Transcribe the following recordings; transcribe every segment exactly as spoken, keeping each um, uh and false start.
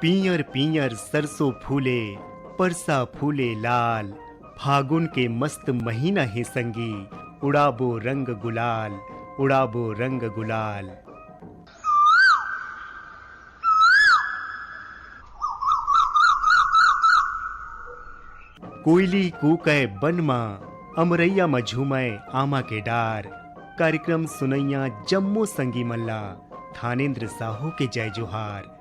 पीयर पीयर सरसों फूले, परसा फूले लाल, फागुन के मस्त महीना हे संगी, उड़ाबो रंग गुलाल, उड़ाबो रंग गुलाल। कोयली कूकय बन म, अमरैया म झूमय आमा के डार। कार्यक्रम सुनैया जम्मो संगी मन ला थानेंद्र साहू के जय जोहार।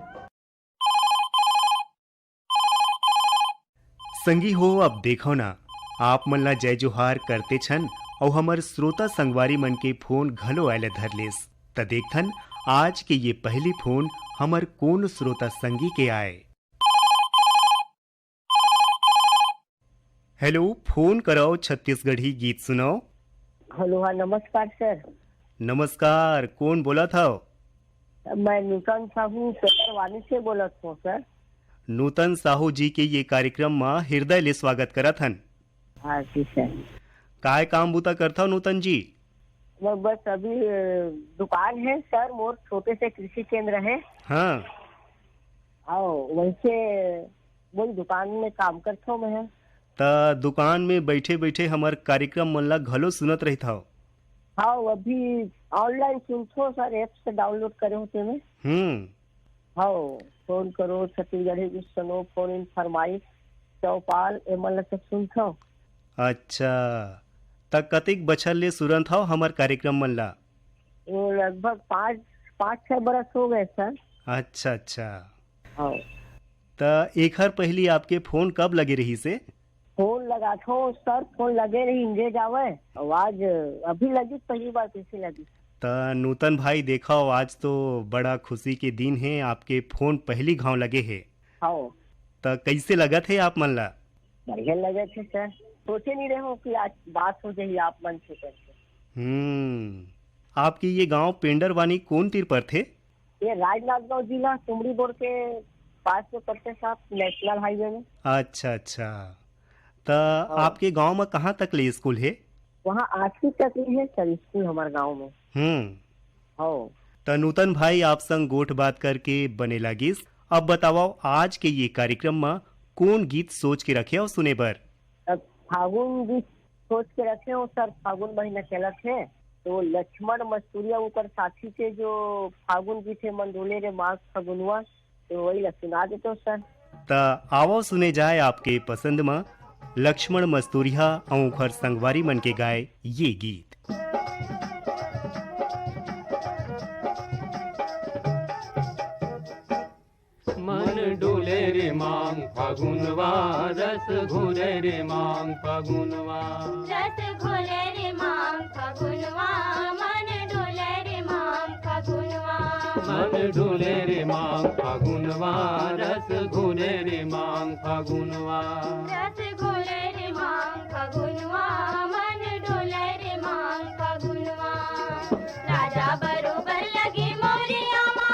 संगी हो, अब देखो ना, आप मन ला जय जोहार करते छन अउ हमर श्रोता संगवारी मन के फोन घलो आए ल धर लेस। त देखथन आज के ये पहली फोन हमर कोन श्रोता संगी के आए। हेलो, फोन करव छत्तीसगढ़ी गीत सुनव। हेलो, हाँ, नमस्कार सर। नमस्कार, कोन बोलत हव? मैं नूतन साहू पेंडरवानी से बोलत हूँ सर। नूतन साहू जी के ये कार्यक्रम म हृदय ले स्वागत करत हन। हाँ जी सर। काय काम बूता करथव नूतन जी? मैं बस अभी, अ, दुकान है सर, मोर छोटे से कृषि केंद्र है। हाँ। हाँ, वैसे वही दुकान में काम करथव मैं। त दुकान में बैठे-बैठे हमर कार्यक्रम मन ला घलो सुनत रहिथव? हाँ, अभी online सुनथव सर, app से download करे होते मैं। हम्म। हाँ, फोन करो, छत्तीसगढ़ी गीत सुनो, फोन इन फरमाइश, चौपाल, ए मन ला सब सुनथव। अच्छा, त कतेक बछर ले सुनत हव हमर कार्यक्रम मन ला? वो लगभग पाँच, पाँच छह बरस हो गए सर। अच्छा, अच्छा। हाँ। त एखर पहिली आपके फोन कब लगे रहिस हे? फोन लगाथव सर, फोन लगे रही, इंजे जावे। आवाज अभी लगी, पहली बार कैसे लगी? त नूतन भाई, देखव, आज तो बड़ा खुशी के दिन हे, आपके फोन पहली घाव लगे हे। हाँ। त कैसे लगत हे आप मन ला? बढ़िया लगत हे सर, सोचे नहीं रहे हो कि आज बात हो जाही आप मन से करके। हम्म, आपके ये गांव पेंडरवानी कोन तीर परथे? ये राजनांदगांव जिला, तुमड़ीबोड़ के पास में पड़थे साहब, नेशनल हाईवे में। अच्छा, अच्छा। त हाँ। आपके गांव में कहाँ तक ले स्कूल हे? वहाँ आठवीं तक ही है सर स्कूल हमारे गांव में। हम्म। हाँ। त नूतन भाई, आप संग गोठ बात करके बने लागिस। अब बतावव, आज के ये कार्यक्रम म कोन गीत सोच के रखे हव सुने बर? अब फागुन गीत सोच के रखे हव सर, फागुन महीना चलत हे, तो लक्ष्मण मस्तुरिया ऊपर साथी के जो फागुन गीत हे, मन डोले रे माघ फगुनवा, तो वही ला सुना देथव सर। त आवव सुने जाए आपके पसंद म लक्ष्मण मस्तुरिया अउ ओखर संगवारी मन के गाए ये गीत। मन डोले रे मांग फगुनवा, रस घोले रे मांग फगुनवा। रस घोले रे मांग फगुनवा, मन डोले रे मांग फगुनवा। मन डोले रे मांग फगुनवा, रस घोले रे मांग फगुनवा। रस घोले रे मांग फगुनवा, मन डोले रे मांग फगुनवा। राजा बरोबर लगे मौरिया मा,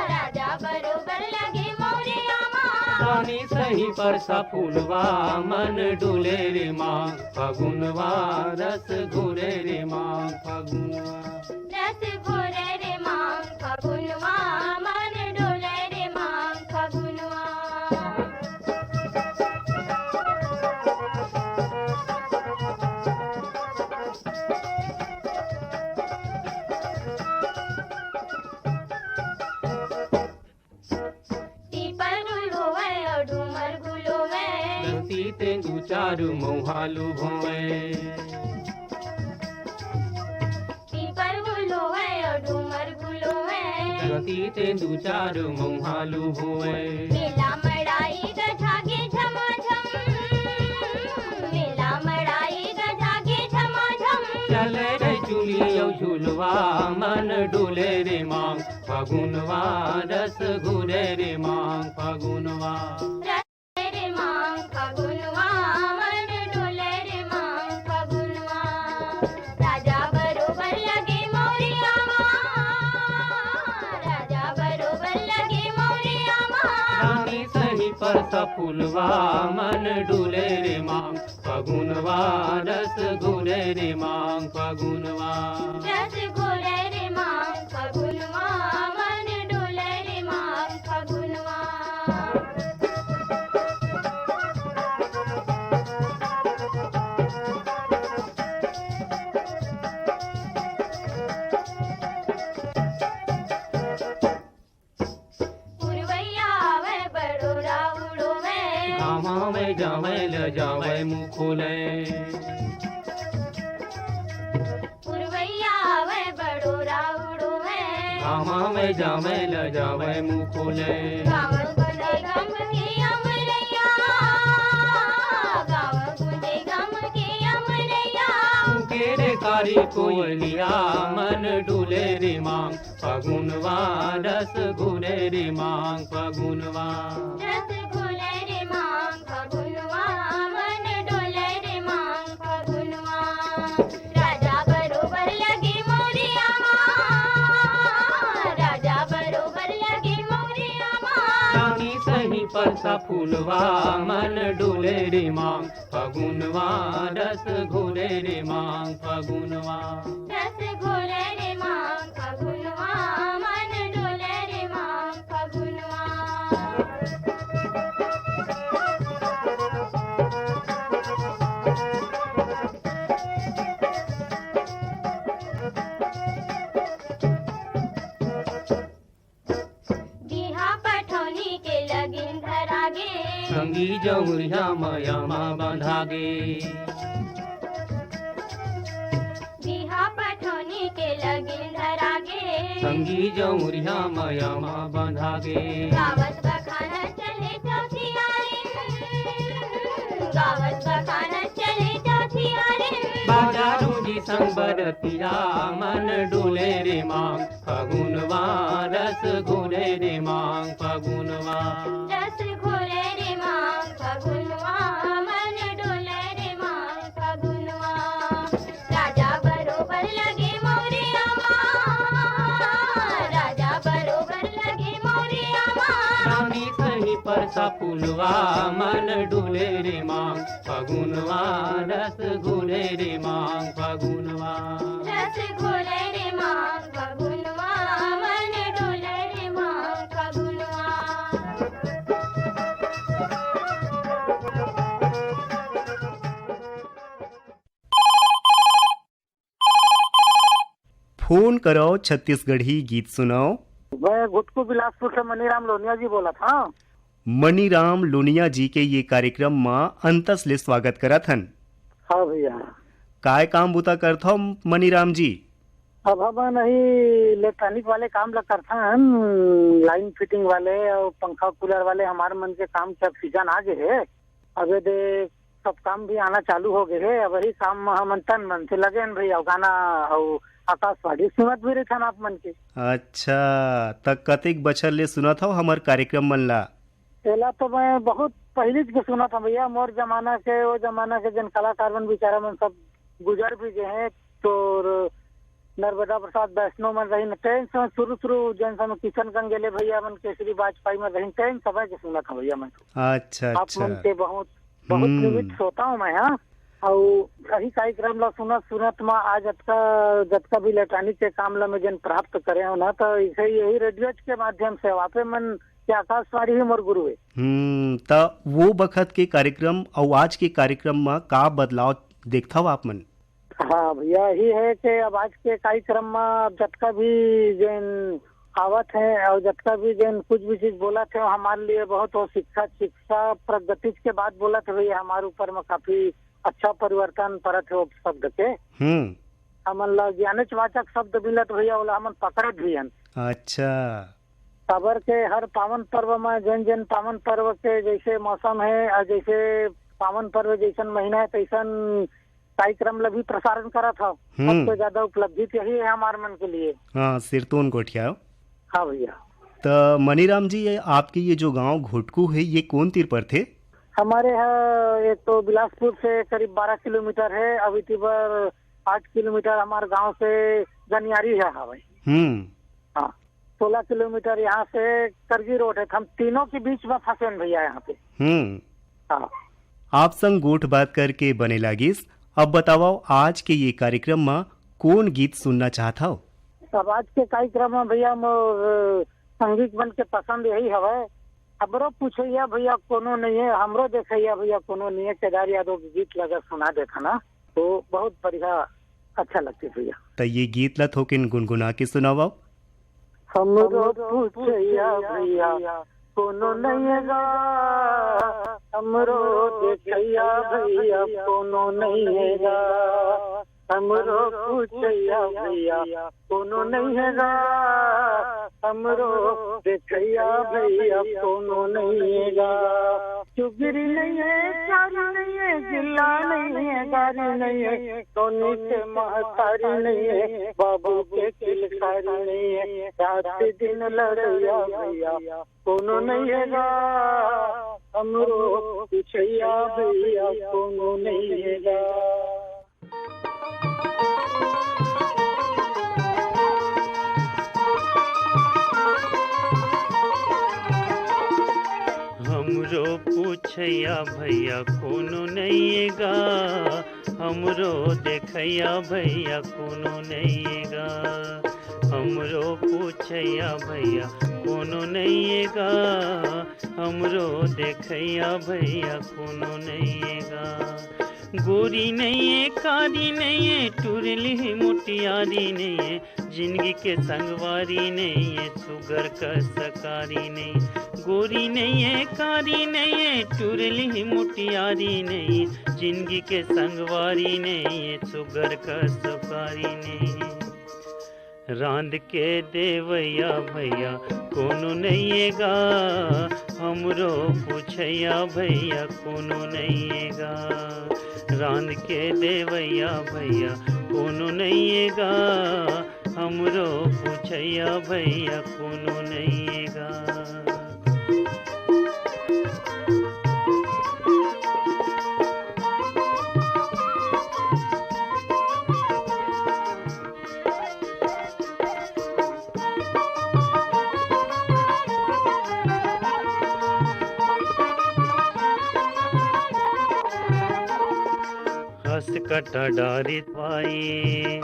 राजा बरोबर लगे मौरिया मा। रानी सही परसा फूलवा, मन डोले रे मांग फगुनवा, रस घोले रे मांग फगुनवा। रस घोले रे मांग फगुनवा, मन डोले रे मांग फगुनवा। पीपर गुल होवय अउ डूमर गुल होवय। गलती ते दू चार मउहा लुभोवय। पीपर गुल होवय अउ डूमर गुल होवय। गलती ते दू चार मउहा लुभोवय। मेला मड़ाई गजागे झमाझम। मेला मड़ाई गजागे झमाझम। चले रे चुली अउ झुलवा, मन डोले रे मांग फगुनवा, रस घोले रे मांग फगुनवा। रस रे मांग फगुनवा, मन डोले रे मांग फगुनवा। राजा बरोबर लगे मौरिया मा, राजा बरोबर लगे मौरिया मा। रानी सही परसा फूलवा, मन डोले रे मांग फगुनवा, रस घोले रे मांग फगुनवा। रस घोले रे मांग फगुनवा, मन डोले रे मांग फगुनवा। फूले। पुरवैया आवै बड़ोरा उड़ोवै। घामा में जावै ल जावै मुखोले। गाँव गुंजे गम के अमरैया, गाँव गुंजे गम के अमरैया। के रे कारी कोयलिया मन डुले रे मांग फगुनवा रस घुले रे मांग फगुनवा। रस घुले रे मांग फगुनवा मन डोले रे मांग फगुनवा। राजा बरोबर लगे मोरिया मा, राजा बरोबर लगे मोरिया मा। रानी सही परसा फूलवा मन डोले रे मांग फगुनवा रस घोले रे मांग फगुनवा। रस घोले रे मांग फगुनवा मन डोले रे मांग फगुनवा। बिहा पठौनी के लगिन धरागे। संगी जौरिया मया मा बंधागे। बिहा पठौनी के लगिन धरागे। संगी जौरिया मया मा बंधागे। गावत बखानत चले चौथियारिन। गावत बखानत चले चौथियारिन। बाजारू जी संग बरतिया मन डोले रे मांग फगुनवा रस घोले रे मांग फगुनवा। रस घोले रे मांग फगुनवा मन डोले रे मांग फगुनवा। राजा बरोबर लगे मोरिया मा। राजा बरोबर लगे मोरिया मा। रानी सही परसा फुलवा मन डोले रे मांग फगुनवा रस घोले रे मांग फगुनवा। रस घोले रे मांग फगुनवा मन डोले रे मांग फगुनवा। फोन करव छत्तीसगढ़ी गीत सुनव। मैं घुटकू बिलासपुर से मनीराम लोनिया जी बोलत हंव। मनीराम लोनिया जी के ये कार्यक्रम म अंतस ले स्वागत करत हन। हाँ भैया। काय काम बुता करथव मनीराम जी? अब हमन ही इलेक्ट्रॉनिक वाले काम ला करथन, लाइन फिटिंग वाले अउ पंखा कूलर वाले। हमार मन के काम के अब सीजन आ गे हे, अब ये दे सब काम भी आना चालू हो गे हे। अब वही काम म हमन तन मन से लगे हन भैया, अउ गाना अउ आकाशवाणी सुनत भी रहिथन आप मन के। अच्छा, त कतेक बछर ले सुनत हव हमर कार्यक्रम मन ला? एला तो मैं बहुत पहिली के सुनत हंव भैया, मोर जमाना के, वो जमाना के जन कलाकार मन बेचारा मन सब गुजर भी गए हैं। तो नर्मदा प्रसाद वैष्णव मन रहिन, तेन समय शुरू शुरू जन समय किशन गंगेले भैया मन, केसरी बाजपेयी मन रहिन, तेन समय के सुनत हंव भैया मैं। अच्छा, आप अच्छा। मन के बहुत, बहुत हम्म। नियमित श्रोता हूँ मैं, हाँ। अउ यही कार्यक्रम ला सुनत सुनत म आज जतका, जतका भी इलेक्ट्रॉनिक के काम ला मैं जन प्राप्त करे हूँ ना, तो इसे यही रेडियो के माध्यम से आपे मन के आकाशवाणी ही मोर गुरु है। हम्म, त वो बखत के कार्यक्रम अउ आज के कार्यक्रम म का बदलाव देखथव आप मन? हाँ भैया, यही है कि अब आज के कार्यक्रम म अब जतका भी जेन आवत है और जतका भी जेन कुछ भी चीज बोलत है, हमारे लिए बहुत वो शिक्षा, शिक्षा प्रगति के बात बोलत है भैया, हमारे ऊपर में काफी अच्छा परिवर्तन परत है वो शब्द के। हम्म। हमन ला ज्ञानेच वाचक शब्द मिलत भैया, ओला हमन पकड़त भी हन। अच्छा। काबर के हर पावन पर्व में जेन जेन पावन पर्व के जैसे मौसम है और जैसे पावन पर्व जैसन महीना है, तैसन कार्यक्रम ला भी प्रसारण करत हव। हम्म। सबसे ज्यादा उपलब्धि तो यही है हमार मन के लिए। हाँ, सिरतोन गोठिया। हाँ भैया। त मनीराम जी, ये आपके ये जो गांव घुटकू है, ये कौन तीर परथे? हमारे यहाँ एक तो बिलासपुर से करीब बारह किलोमीटर है, अभी तिबर आठ किलोमीटर हमारे गांव से गनियारी है हवय। हम्म। हाँ, सोलह किलोमीटर यहाँ से करगी रोड है। हम तीनों के बीच में फंसे हैं भैया यहाँ पे। हम्म। हाँ। आप संग गोठ बात करके बने लागिस। अब बतावव, आज के ये कार्यक्रम म कौन गीत सुनना चाहत हव? अब आज के कार्यक्रम में भैया मोर संगीत मन के पसंद यही हवय, हमरो पूछैया भैया कोनो नहीं है, हमरो देखैया भैया कोनो नहीं है, केदार यादव के गीत लगा सुना देखा ना, तो बहुत बढ़िया, अच्छा लगते भैया। त ये गीत ला थोकिन गुनगुना के सुनावव। हमरो पूछैया भैया कोनो नहीं है गा, हमरो देखइया भइया कोनो नइ हे गा, हमरो पूछइया भइया कोनो नइ हे गा, हमरो देखइया भइया कोनो नइ हे गा। चुगरी नइ हे, चारी नइ हे, गिल्ला नइ हे, गारी नइ हे, नोनी के महतारी नइ हे, बाबू के किलकारी नइ हे, रात दिन लड़इया भइया कोनो नइ हे गा, हमरो पूछइया भइया कोनो नइ हे गा। हमरो पूछइया भइया कोनो नइ हे गा, हमरो देखइया भइया कोनो नइ हे गा, हमरो पूछइया भइया कोनो नइ हे गा, हमरो देखइया भइया कोनो नइ हे गा। गोरी नइ हे, कारी नइ हे, टुरली मुटियारी नइ हे, जिनगी के संगवारी नइ हे, सुगर कस कारी नइ हे। गोरी नइ हे, कारी नइ हे, टुरली मुटियारी नइ हे, जिनगी के संगवारी नइ हे, सुगर कस कारी नइ हे। रांध के देवइया भइया कोनो नइ हे गा, हमरो पूछइया भइया कोनो नइ हे गा। रांध के देवइया भइया कोनो नइ हे गा, हमरो पूछइया भइया कोनो नइ हे गा। हस कटा डारित पाई।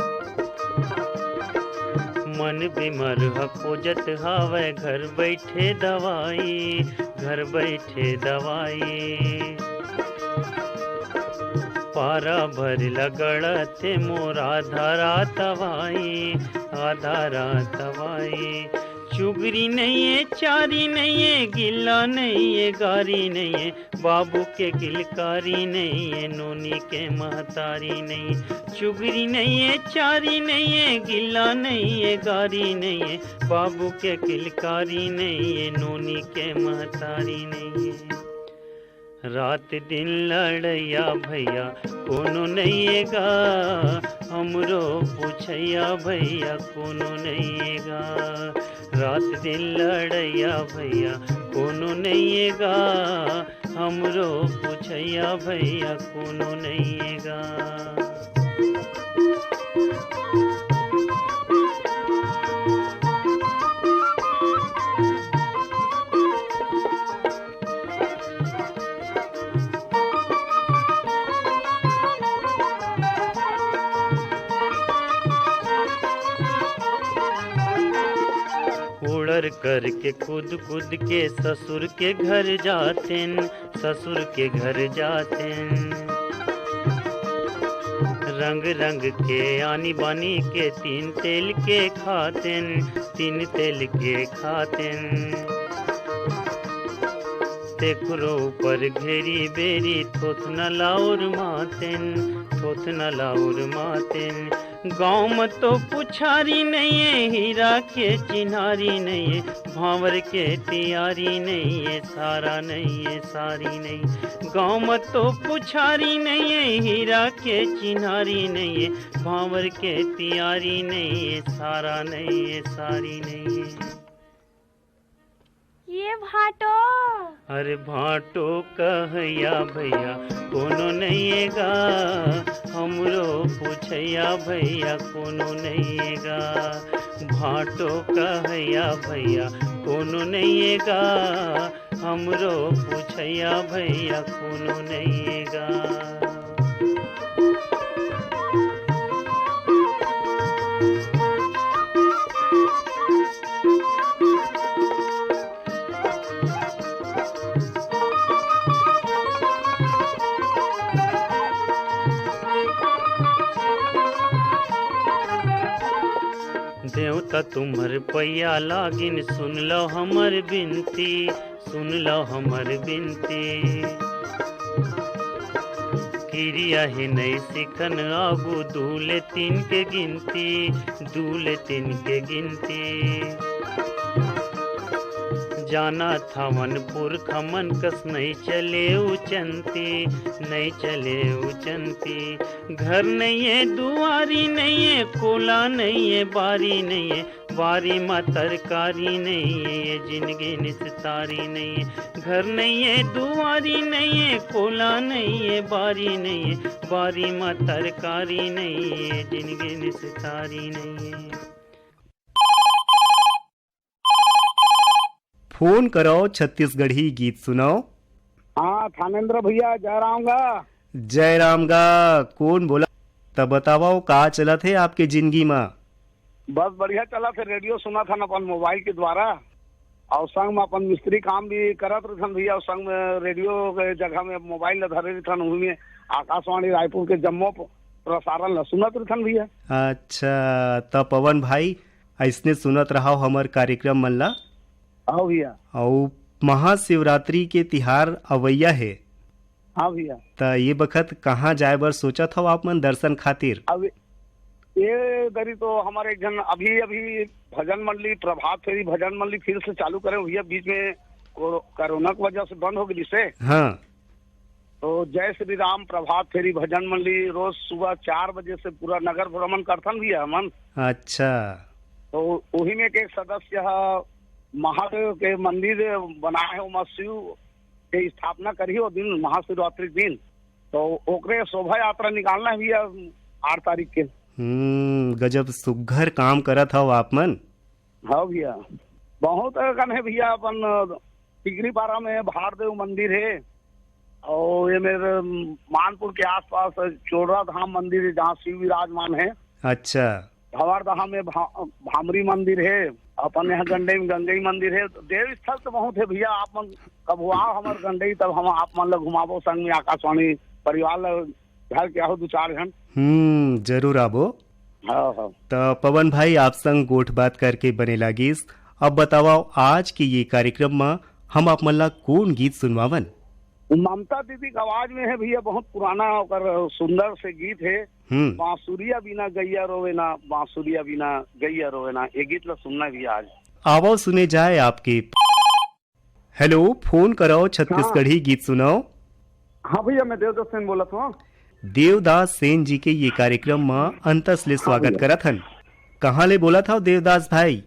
मन बिमर ह खोजत हावय घर बइठे दवाई, घर बइठे दवाई। पारा भर लगड़त हे मोर आधा रात अवाई, आधा रात अवाई। चुगरी नइ हे, चारी नइ हे, गिल्ला नइ हे, गारी नइ हे, बाबू के किलकारी नइ हे, नोनी के महतारी नइ हे। चुगरी नइ हे, चारी नइ हे, गिल्ला नइ हे, गारी नइ हे, बाबू के किलकारी नइ हे, नोनी के महतारी नइ हे। रात दिन लड़इया भइया कोनो नइ हे गा, हमरो पूछइया भइया कोनो नइ हे गा। रात दिन लड़इया भइया कोनो नइ हे गा, हमरो पूछइया भइया कोनो नइ हे गा। उड़र करके कूद कूद के ससुर के घर जातेन, ससुर के घर जातेन। रंग रंग के आनी बानी के तीन तेल के खातेन, तीन तेल के खातेन। तेखरो ऊपर घेरी बेरी थोथना लाउर मातेन, थोथना लाउर मातेन। गाँव म तो पुछारी नइ हे, हीरा के चिन्हारी नइ हे, भांवर के तियारी नइ हे, सारा नइ हे, सारी नइ हे। गाँव म तो पुछारी नइ हे, हीरा के चिन्हारी नइ हे, भांवर के तियारी नइ हे, सारा नइ हे, सारी नइ हे। ये भांटो। अरे भांटो कहइया भइया कोनो नइ हे गा, हमरो पूछइया भइया कोनो नइ हे गा। भांटो कहइया भइया कोनो नइ हे गा, हमरो पूछइया भइया कोनो नइ हे गा। देवता तुम्हर पैया लागिन, सुन लो हमर बिनती, सुन लो हमर बिनती। किरिया हे नइ सिखन आगू, दू ले तीन के गिनती, दू ले तीन के गिनती। जानत हवन पुरखा मन कस, नइ चले उचंती, नइ चले उचंती। घर नइये, दुआरी नइये, कोला नइये, बारी नइये, बारी म तरकारी नइये, ये जिनगी निस्तारी नइये। घर नइये, दुआरी नइये, कोला नइये, बारी नइये, बारी म तरकारी नइये, ये जिनगी निस्तारी नइये। फोन करव, छत्तीसगढ़ी गीत सुनव। हाँ, थानेंद्र भैया, जय राम गा। जय राम गा, कोन बोला? त बतावव, का चलत हे आपके जिनगी म? बस बढ़िया चलत हे, रेडियो सुनत हन अपन मोबाइल के द्वारा, अउ संग म अपन मिस्त्री काम भी करत रहिथन भैया, अउ संग म रेडियो के जगह म मोबाइल ल धरे रहिथन, उही म आकाशवाणी रायपुर के जम्मो प-, प्रसारण ल सुनत रहिथन भैया। अच्छा, त पवन भाई, अइसने सुनत रहव हमर कार्यक्रम मन ला। हाँ भैया। अउ महाशिवरात्रि के तिहार अवइया हे। हाँ भैया। त ये बखत कहाँ जाए बर सोचत हव आप मन दर्शन खातिर? अब ये दरी तो हमारे एक झन अभी, अभी भजन मंडली, प्रभात फेरी भजन मंडली फिर से चालू करे भैया, बीच में कोरो-, कोरोना के वजह से बंद हो गई से। हाँ। तो जय श्री राम प्रभात फेरी भजन मंडली रोज सुबह चार बजे से पूरा नगर भ्रमण करथन भैया हमन। अच्छा। तो वही में के एक सदस्य ह महादेव के मंदिर बनाए हे, ओमा शिव के स्थापना करी ओ दिन महाशिवरात्रि के दिन, तो ओकरे शोभा यात्रा निकालना है भैया आठ तारीख के। हम्म, गजब सुग्घर काम करत हव आप मन। हाँ भैया, बहुत अकन हे भैया, अपन टिकरीपारा में भारदेव मंदिर हे, और ये मेरे मानपुर के आसपास चोरड़ा धाम मंदिर है, जहाँ शिव विराजमान है। अच्छा। भंवरदहा में भा-, भामरी मंदिर है, अपन यहाँ गंडई में गंगई मंदिर है। देव स्थल तो बहुत है भैया, आप मन कभू आओ हमर गंडई, तब हम आप मन ला घुमाबो, संग में आकाशवाणी परिवार ला घर के आहो दू चार झन। हम्म, जरूर आबो। हाँ, हाँ। त पवन भाई, आप संग गोठ बात करके बने लागिस। अब बतावव, आज के ये कार्यक्रम म हम आप मन ला कोन गीत सुनवावन? ममता दीदी के आवाज में है भैया, बहुत पुराना ओकर सुंदर से गीत है। हम्म। बांसुरिया बिना गैया रोवे ना, बांसुरिया बिना गैया रोवे ना, ये गीत ला सुनना है भैया आज। आवव सुने जाए आपके। हेलो, फोन करव, छत्तीसगढ़ी गीत सुनव। हाँ भैया, मैं देवदास सेन बोलत हूँ। देवदास सेन जी के ये कार्यक्रम म अंतस ले हाँ स्वागत भैया। करत हन। कहाँ ले बोलत हव देवदास भाई?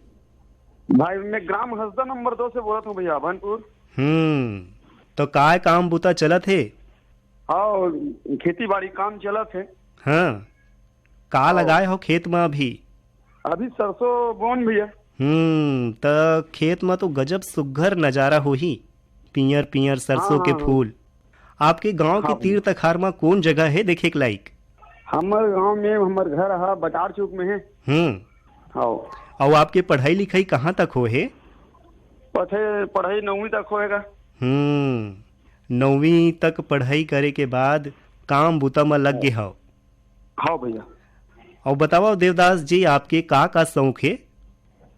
भाई, मैं ग्राम हसदा नंबर दो से बोलत हूँ भैया, अभनपुर। हम्म, तो काय काम बूता चलत हे? हाँ, खेती बाड़ी काम चलत हे। हाँ, का हाँ। लगाए हो खेत म अभी? अभी सरसों बोन भैया। हम्म, त खेत म तो गजब सुग्घर नजारा होही, पियर पियर सरसों हाँ, के हाँ, हाँ। फूल। आपके गांव के हाँ तीर भैया। तखार म कोन जगह हे देखे के लायक? हमर गांव में हमर घर ह बटार चौक में हे। हम्म। हाँ। अउ आपके पढ़ाई लिखाई कहाँ तक होहे? पढ़े, पढ़ाई नौवीं तक होएगा। हम्म, नौवीं तक पढ़ाई करे के बाद काम बूता म लग गे हव। हाँ भैया। अउ बतावव देवदास जी, आपके का का शौक हे?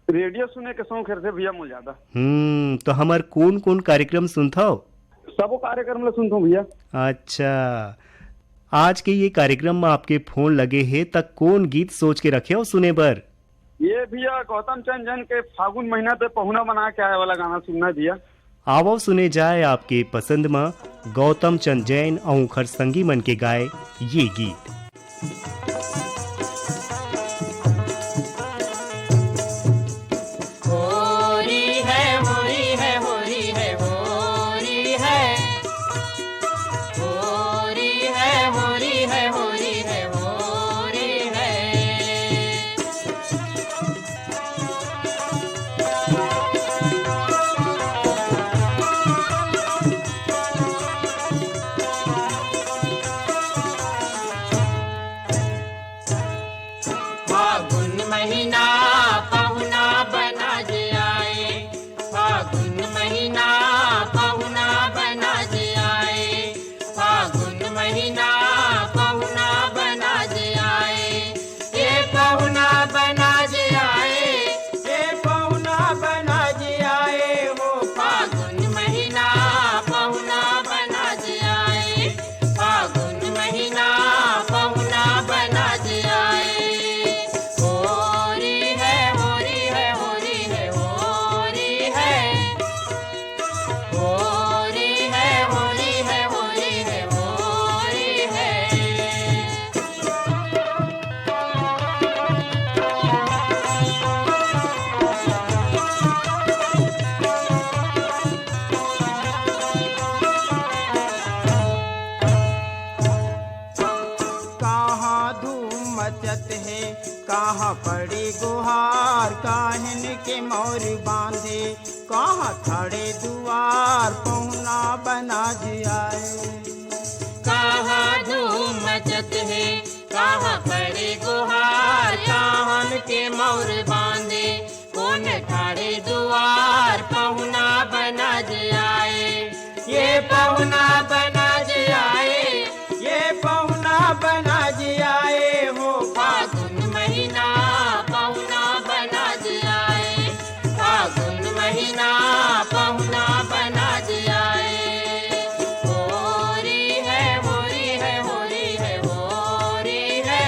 रेडियो सुने के शौक हे भैया मोला ज्यादा। हम्म, तो हमर कोन कोन कार्यक्रम सुनथव? सबो कार्यक्रम ला सुनथव भैया। अच्छा, आज के ये कार्यक्रम म आपके फोन लगे हे, त कोन गीत सोच के रखे हव सुने बर? ये भैया गौतम चंद जैन के फागुन महीना पे पहुना बना के आए वाला गाना सुनना है भैया। आवव सुने जाए आपके पसंद म गौतम चंद जैन अउ उंखर संगी मन के गाए ये गीत। होरी है, होरी है, होरी है, होरी है। होरी है, होरी है, होरी है, होरी है। फागुन महीना पहुना बना जे आए, फागुन महीना पहुना बना जे आए, फागुन महीना पहुना बना जे आए, ये पहुना बना जे आए, ये पहुना बना जे आए, हो फागुन महीना पहुना बना जे आए। कहाँ पड़े गुहार, काहिन के मौर बांधे, कहाँ खड़े दुआर, पहुना बना जियाए। कहाँ धूम मचत हे, कहाँ पड़े गुहार, काहन के मौर बांधे, कोन ठाड़े दुआर, पहुना बना जियाए। ये पहुना बना जियाए, ये पहुना बना जियाए हो। फागुन महीना पहुना बना जियाए, फागुन महीना पहुना बना जियाए। होरी है, होरी है, होरी है, होरी है।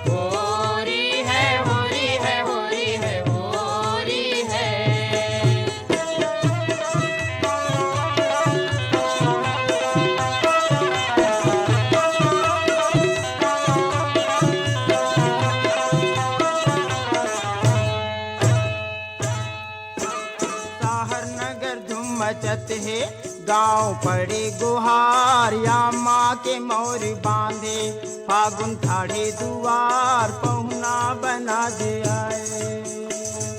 होरी है, होरी है, होरी है, होरी है। शहर नगर धूम मचत हे, गांव पड़े गुहार, या माँ के मौर बांधे, फागुन ठाढ़े दुआर, पहुना बना जियाए।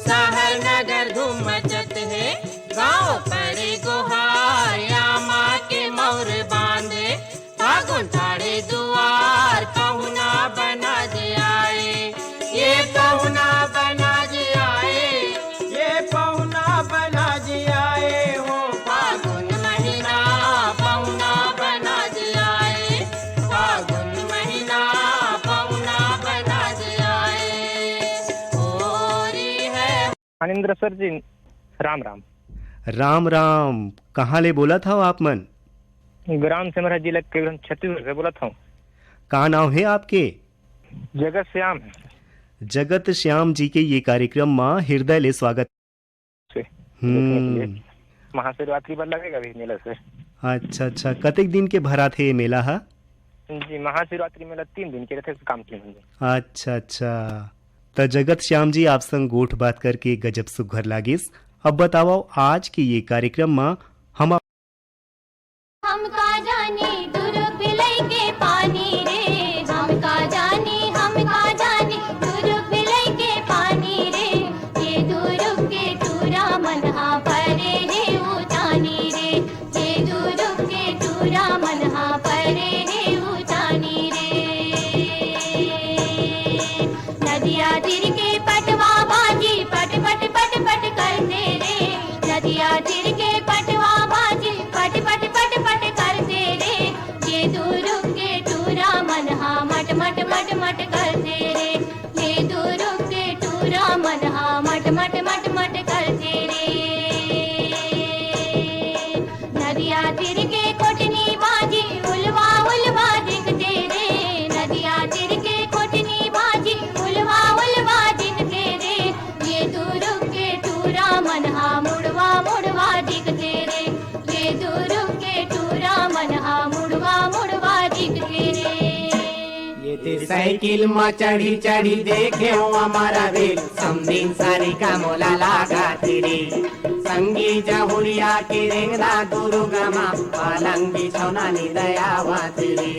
शहर नगर धूम मचत हे, गांव पड़े गुहार, या माँ के मौर बांधे, फागुन ठाढ़े दुआर, पहुना बना जियाए। ये पहुना बना जियाए, ये पहुना बना जियाए हो। फागुन महीना पहुना बना जियाए, फागुन महीना पहुना बना जियाए। होरी है। मानिंद्र सर जी, राम राम। राम राम। कहाँ ले बोलत हव आप मन? ग्राम सेमरा, जिला के छत्तीसगढ़ से बोलत हव। का नाव हे आपके? जगत श्याम है। जगत श्याम जी के ये कार्यक्रम मा हृदय ले स्वागत। से हम्म। देखने के लिए। महाशिवरात्रि पर लगेगा भी मेला से। अच्छा, अच्छा। कतेक दिन के भराथे ये मेला हा? जी, महाशिवरात्रि मेला तीन दिन के रथे, काम तीन दिन। अच्छा, अच्छा। त जगत श्याम जी, आप संग गोठ बात करके गजब सुघर लागिस। अब बतावव, आज के ये कार्यक्रम मा हम आप हमका जानी दुरुग बिलई के पानी रे, हमका जानी, हमका जानी दुरुग बिलई के पानी रे, ये दुरुग के टूरा मन हा परे हे उतानी रे, ये दुरुग के टूरा मन हा परे हे उतानी रे। नदिया तीर के पटवा बाजी पट पट पट पट करथे रे, नदिया तीर के पटवा बाजी पट पट पट पट करथे रे, ये दुरुग के टूरा मन हा मट मट मट मट करथे रे, ये दुरुग के टूरा मन हा मट मट मट मट करथे रे। नदिया तीर के कोटनी बाजी उलवा उलवा दिखथे रे, नदिया तीर के कोटनी बाजी उलवा उलवा दिखथे रे, ये दुरुग के टूरा मन हा मुड़वा मुड़वा दिखथे रे, ये दुरुग के टूरा मन हा मुड़वा मुड़वा दिखथे रे। ये दे साइकिल म चढ़ी चढ़ी देखे हो हमारा भी, समधिन सारी का मोला लागा तेरी। संगी जहुरिया के रेंगना दुरुग मा, पलंग बिछौना निदयावा तेरी।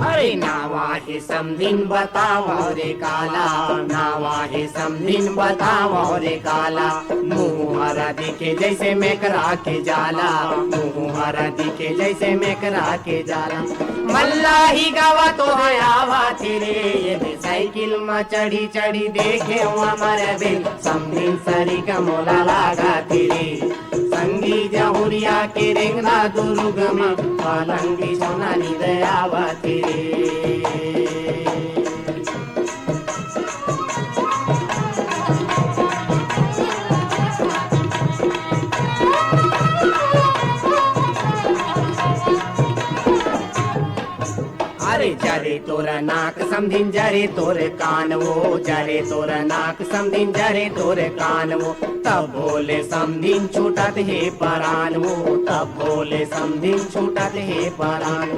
अरे नावा हे समधिन बतावा रे काला, नावा हे समधिन बतावा रे काला। मुँह हरा दिखे जैसे मेकरा के जाला, मुँह हरा दिखे जैसे मेकरा के जाला। मल्लाही गावा तो है आवा तेरे, ये भी साइकिल मा चढ़ी चढ़ी देखे हुआ मरे बिन। समधिन सरी का मोला लागा तेरे, संगी जहुरिया के रेंगना दुरुग मा, पलंग बिछौना निदयावा तेरे। अरे जरे तोर नाक समधिन जरे तोर कान वो, जरे तोर नाक समधिन जरे तोर कान वो, तब बोले समधिन छूटत हे परान वो, तब बोले समधिन छूटत हे परान।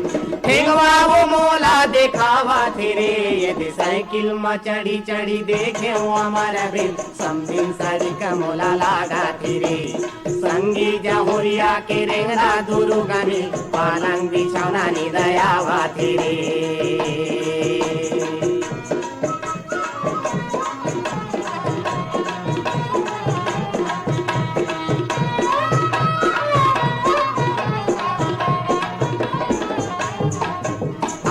ठेंगवा वो मोला देखावत हे रे, ये दे साइकिल म चढ़ी चढ़ी देखे हो हमर बिल, समधिन सरीका मोला लागत हे रे। संगी जहुरिया के रेंगना दुरुगा में, पालंग बिछौना निंदय आवत हे रे।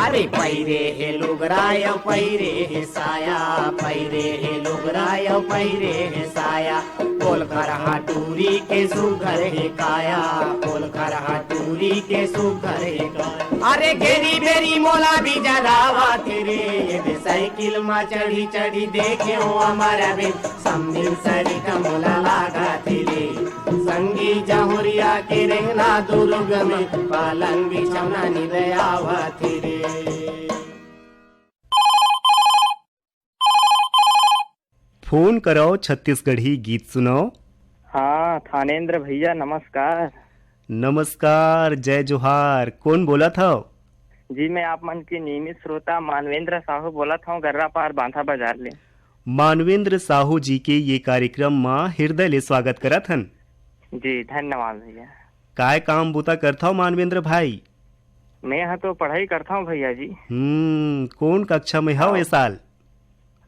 अरे पैरे हे लुगरा अउ पैरे हे साया, पैरे हे लुगरा अउ पैरे हे साया, कोलखरहा टूरी के सुघर हे काया, कोलखरहा टूरी के सुघर हे काया। अरे घेरी बेरी मोला भी जरावत हे रे, ये दे साइकिल म चढ़ी चढ़ी देखे हो हमर बिल, समधिन सरीका मोला लागत हे रे। संगी जहुरिया के रेंगना दुरुगा में, पालंग बिछौना निंदय आवत हे रे। फोन करव, छत्तीसगढ़ी गीत सुनव। हाँ, थानेंद्र भैया, नमस्कार। नमस्कार, जय जोहार। कोन बोलत हव? जी, मैं आप मन के नियमित श्रोता मानवेंद्र साहू बोलत हव, गर्रापार बांधा बाजार ले। मानवेंद्र साहू जी के ये कार्यक्रम म हृदय ले स्वागत करत हन। जी, धन्यवाद भैया। काय काम बूता करथव मानवेंद्र भाई? मैं ह तो पढ़ाई करथव भैया जी। हम्म, कोन कक्षा में हव हाँ। ए साल?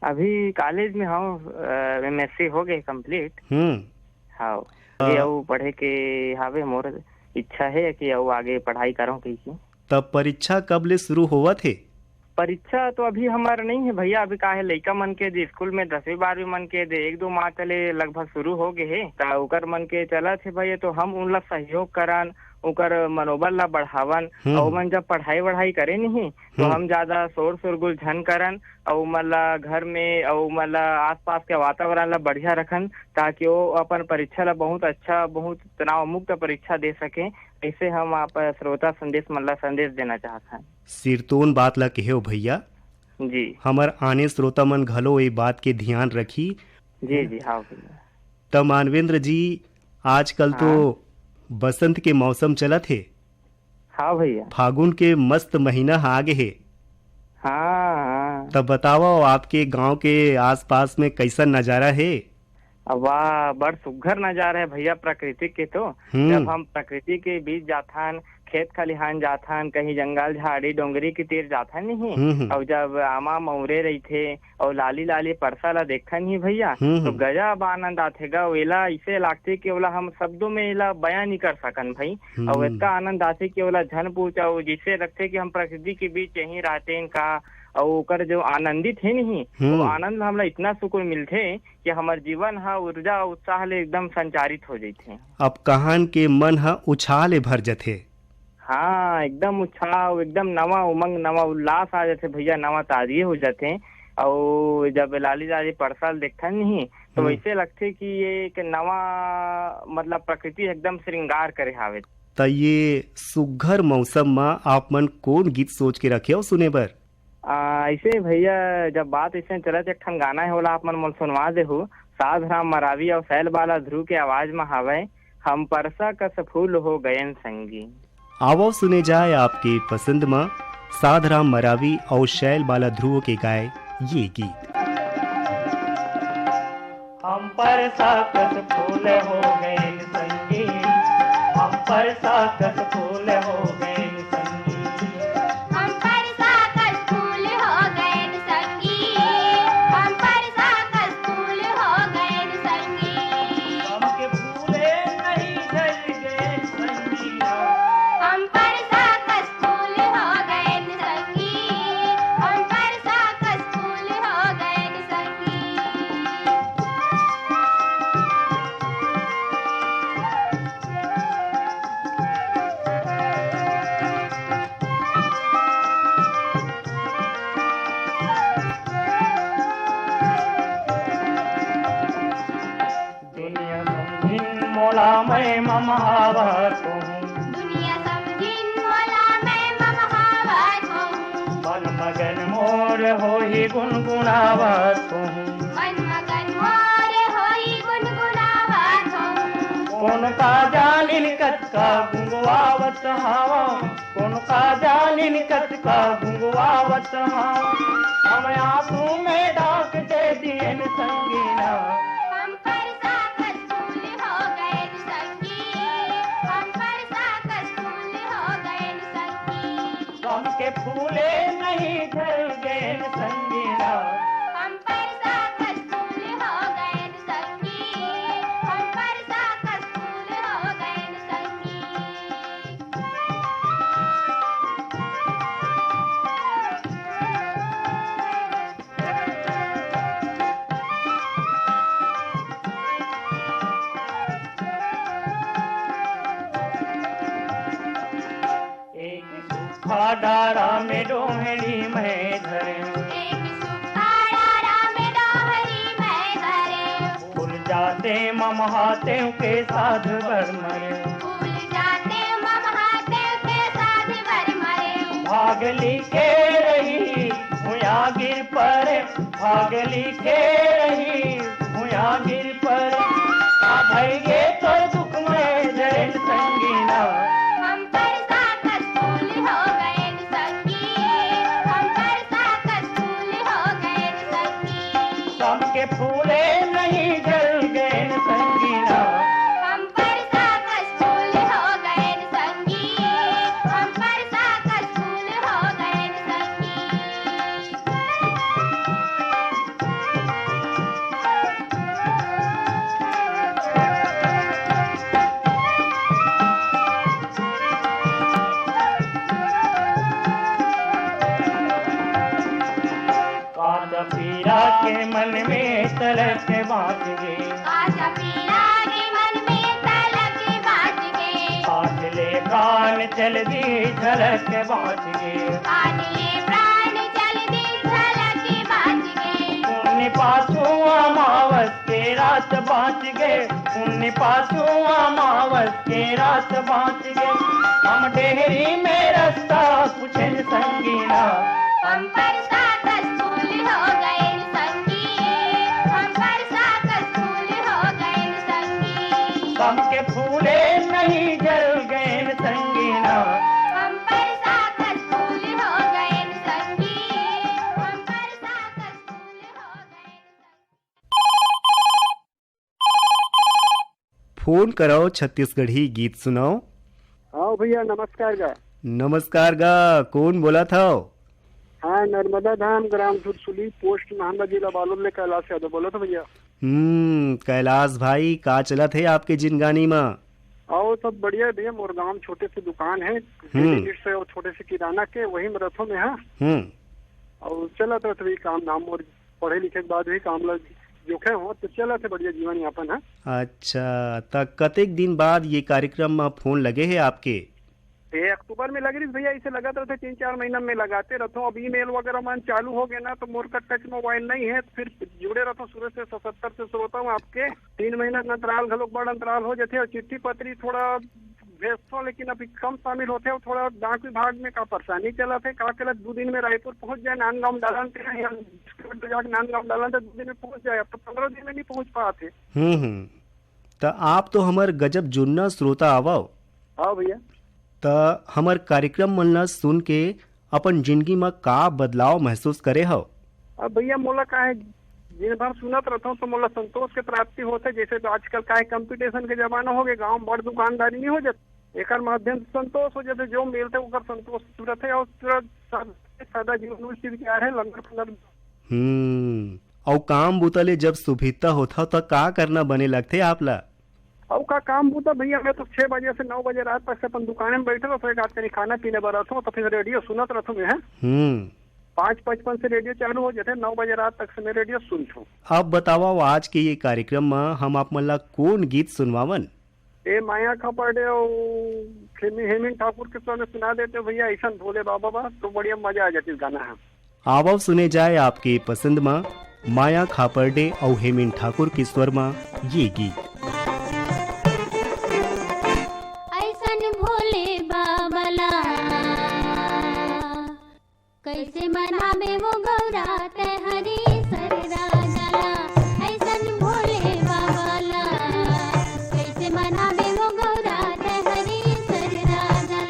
अभी कॉलेज में हव, अ, एमएससी हो गए कंप्लीट। हम्म। हाँ। अ, ये अउ पढ़े के हावे मोर इच्छा हे कि अउ आगे पढ़ाई करव कहिके। तब परीक्षा कब ले शुरू होवत हे? परीक्षा तो अभी हमर नहीं हे भैया, अभी का हे लइका मन के जे स्कूल में दसवीं बारहवीं मन के जे एक दो माह तले लगभग शुरू हो गए हे, त ओकर मन के चलत हे भैया, तो हम उन ला सहयोग करन, ओकर मनोबल ला बढ़ावन, हम्म। अउ ओमन जब पढ़ाई वढ़ाई करे नहीं, तो हम्म। हम ज्यादा शोर शोरगुल झन करन, अउ ओमन ला घर में, अउ ओमन ला आसपास के वातावरण ला बढ़िया रखन, ताकि वो अपन परीक्षा ला बहुत अच्छा, बहुत तनाव मुक्त परीक्षा दे सके। ऐसे हम आप श्रोता संदेश मन ला संदेश देना चाहत हन। सिरतोन बात ला कहेव भैया। जी। हमर आने श्रोता मन घलो ए बात के ध्यान रखी। जी, जी, हाँ भैया। त मानवेंद्र जी, आजकल तो हाँ। बसंत के मौसम चलत हे। हाँ भैया। फागुन के मस्त महीना ह आगे हे। हाँ, हाँ। त बतावव, आपके गांव के आसपास में कैसन नजारा हे? अब वाह, बड़ सुग्घर नजारा हे भैया, प्रकृति के तो। हम्म। जब हम प्रकृति के बीच जाथन, खेत खलिहान जाथन, कहीं जंगल, झाड़ी, डोंगरी के तीर जाथन नहीं, हम्म, हम्म। अउ जब आमा मौरे रहिथे अउ लाली लाली परसा ला देखथन ही भैया, हम्म, तो हम्म। गजब आनंद आथे गा। एला इसे लागथे कि ओला हम शब्दों में एला बयां नहीं कर सकन भाई। हम्म। अउ इतना आनंद आथे कि ओला झन पूछ, अउ जिसे लगथे कि हम प्रकृति के बीच यहीं रहते हैं का, अउ ओकर जो आनंदित हे नहीं, हम्म। वो आनंद में हमला इतना सुकून मिलथे कि हमर जीवन ह ऊर्जा अउ उत्साह ले एकदम संचारित हो जइथे। अब कहन के मन ह उछाह ले भर जथे। हाँ, एकदम उछाह, एकदम नवा उमंग, नवा उल्लास आ जथे भैया, नवा ताजगी हो जथे। अउ जब लाली लाली परसा ल देखथन नहीं, तो हम्म। वैसे लगथे कि ये एक नवा, मतलब, प्रकृति एकदम श्रृंगार करे हावे। त ये सुग्घर मौसम म आप मन कोन गीत सोच के रखे हो सुने बर? आ, ऐसे भैया, जब बात ऐसे चलत, एक ठन गाना है, ओला आप मन मोला सुनवा देहू। साधराम मरावी अउ शैल बाला ध्रुव के आवाज म हावय, हम परसा कस फूल हो गयन संगी। आवव सुने जाय आपके पसंद म साधराम मरावी अउ शैल बाला ध्रुव के गाय ये गीत। हम परसा कस फूल हो गए संगी, हम परसा कस फूल हो गए संगी। हम परसा कस फूल हो गए संगी, हम परसा कस फूल हो गए संगी। हमके फूले नहीं झर गए संगी। हम परसा कस फूल हो गए संगी, हम परसा कस फूल हो गए संगी। दुनिया समझिन मोला, मैं मम आवत हूँ। दुनिया समझिन मोला, मैं मम आवत हूँ। मन मगन मोर होही गुनगुनावत हूँ। मन मगन मोर होही गुनगुनावत हूँ। कोन का जानिन कतका गुंगवावत हवा, कोनो का जानिन कतका भुंगवावत हवा। हम आंसू में ढाक दे दियन संगीना। हम परसा कस फूल हो गएन संगी, हम परसा कस फूल हो गएन संगी। गम के फूले नहीं ढल गएन संगीना। हम परसा कस फूल हो गएन संगी, हम परसा कस फूल हो गएन संगी। एक सूखा डारा में डोहड़ी मैं धरे। एक सूखा डारा में डोहड़ी मैं धरे। फूल जाते मम हाथे के साध भर मरे। फूल जाते मम हाथे के साध भर मरे। भाग लिखे रही हुआ गिर परे। भाग लिखे रही हुआ गिर परे। का भई गे तोर दुख में जरेन संगीना। हम परसा कस फूल हो गएन संगी, हम परसा कस फूल हो गएन संगी। गम के फूले नहीं जल गएन संगीना। हम परसा कस फूल हो गएन संगी, हम परसा कस फूल हो गएन संगी। कांच पीरा के मन में तलक बाज गे। कांच पीरा के मन में तलक बाज गे। कांच ले प्राण चल दी झलक बाज गे। कांच ले प्राण चल दी झलक बाज गे। पुन्नी पासू अमावस के रात बाज गे। पुन्नी पासू अमावस के रात बाज गे। हम डेहरी में रस्ता पूछेन संगीना। हम परसा कस फूल हो गएन संगी, हम परसा कस फूल हो गएन संगी। गम के फूले नहीं जल गएन संगीना। हम परसा कस फूल हो गएन संगी, हम परसा कस फूल हो गएन संगी। फोन करव, छत्तीसगढ़ी गीत सुनव। हाँ भैया, नमस्कार गा। नमस्कार गा, कोन बोलत हव? हाँ, नर्मदा धाम, ग्राम सुरसुली, पोस्ट महानंदा, जिला बालोद ले कैलाश यादव बोलत हँव भैया। हम्म, कैलाश भाई, का चलत हे आपके जिनगानी म? अउ, सब बढ़िया हे भैया, मोर गाँव म छोटे से दुकान हे, हम्म। डेली नीड्स हे अउ छोटे से किराना के, वही म रथों में, हाँ। हम्म। अउ चलत रथे भई काम धाम, मोर पढ़े लिखे के बाद भी काम ल जोखे हों, त चलत हे बढ़िया जीवन यापन ह। अच्छा, त कतेक दिन बाद ये कार्यक्रम म फोन लगे हे आपके? ये अक्टूबर में लगे रहिस भैया, अइसे लगत रथे तीन चार महीना में लगाते रथों। अब ईमेल वगैरह मन चालू हो गे ना, त मोर करा टच मोबाइल नइ हे, त फिर जुड़े रथों सुरू से, सतहत्तर से श्रोता हूँ आपके। तीन महीना के अंतराल घलोक बड़ अंतराल हो जाथे, अउ चिट्ठी पत्री थोड़ा भेजथों, लेकिन अभी कम शामिल होथे। अउ थोड़ा डाक विभाग में का परेशानी चलत हे, का चलत, दू दिन में रायपुर पहुंच जाए, नांदगांव डालन ते, या जाके नांदगांव डालन ते दू दिन में पहुंच जाए, अब तो पंद्रह दिन में नहीं पहुंच पात हे। हम्म, हम्म। त आप तो हमर गजब जुन्ना श्रोता आवव। हाँ भैया। त हमर कार्यक्रम मन ला सुन के अपन जिनगी म का बदलाव महसूस करे हव? अब भैया, मोला का हे, दिन भर सुनत रथों त मोला संतोष के प्राप्ति होथे। जइसे तो आजकल का हे, कॉम्पिटिशन के जमाना हो गे, गाँव म बड़ दुकानदारी नइ हो जात, एकर माध्यम से संतोष हो जाथे, जो मिलथे ओकर संतोष रथे अउ पूरा सादा, सादा जीवन उसी के आ रहे, लंगर फंगर। हम्म, अउ काम बूता ले जब सुभिता होथव त का करना बने लगथे आप ला? अउ का काम बूता भैया, मैं तो छह बजे से नौ बजे रात तक से अपन दुकाने में बैठे रथों, एक आध कनी खाना पीने बर रथों, तो फिर रेडियो सुनत रथों मैं, हैं? हम्म। पाँच पचपन से रेडियो चालू हो जाथे, नौ बजे रात तक से मैं रेडियो सुनथों। अब बतावव, आज के ये कार्यक्रम म हम आप मन ला कोन गीत सुनवावन? ए माया खापड़े अउ खेमी हेमिन ठाकुर के स्वर में सुना देते भैया, अइसन भोले बाबा बा, तो बढ़िया मजा आ जाती गाना ह। आवव सुने जाए आपके पसंद म माया खापड़े अउ हेमिन ठाकुर के स्वर म ये गीत। अइसन भोले बाबा ला कइसे मनाबे वो गौरा तैं हरी सर राजा ला, अइसन भोले बाबा ला। कइसे मनाबे वो गौरा तैं हरी सर राजा